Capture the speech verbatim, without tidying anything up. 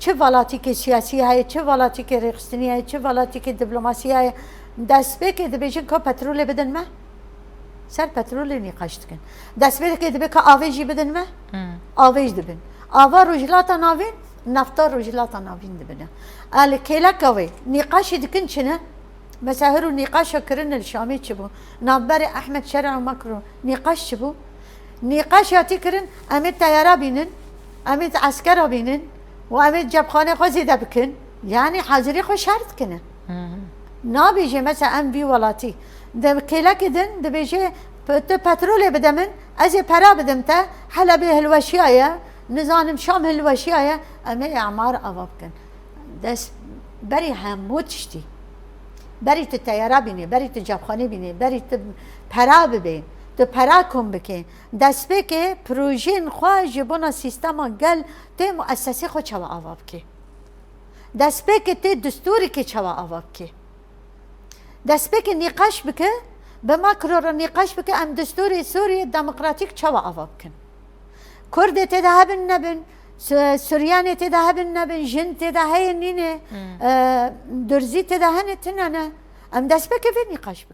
Çi valatîkê siyasî heye, çi valatîkê rêxistinî heye, çi valatîkê diplomasî heye, destpêkê dibêjin ka petrolê bidin me. Ser petrolê nîqaş dikin. Destpêkê dibe ka avê jî bidin me. Avê jî dibin. Ava Rojhilata Navîn, nefta Rojhilata Navîn dibine. Elê kêleka wê nîqaşî dikin çi ne? Mesela hiro nîqaşa kirin li Şamê çi bû? Navberê Ehmed Şera û Macron nîqaş çi bû? Nîqaş hatî kirin, em ê teyara bînin, em ê eskera bînin û em ê cebxanê xwe zêde bikin. Yanî hazirî xwe şer dikine. Nabêje mesela em vî welatî. Di kêlekê din dibêje, "Pe-, tu petrolê bide min, ez ê pera bidim te, Helebê hilweşiyaye, nizanim Şam hilweşiyaye, em ê emar ava bikin." Dest berî hemû tiştî. Berî tu teyara bînî, berî tu cebxanê bînî, berî tu pera bibê, tu pera kom bikê. Destpêkê projeyên xwe ji bona sîstema gel tê muessesê xwe çawa ava bikê. Destpêkê tê destûrikê çawa ava bikê. Destpêkê nîqaş bike, bi Macron re nîqaş bike, em destûrê Sûriyê demokratîk çawa ava bikin. Kurdê tê de hebin nebin, Su-, Suryanê tê de hebin nebin, jin tê de heye nîne, e, Durzî tê de hene tine ne. Em destpêkê vê nîqaş bikin.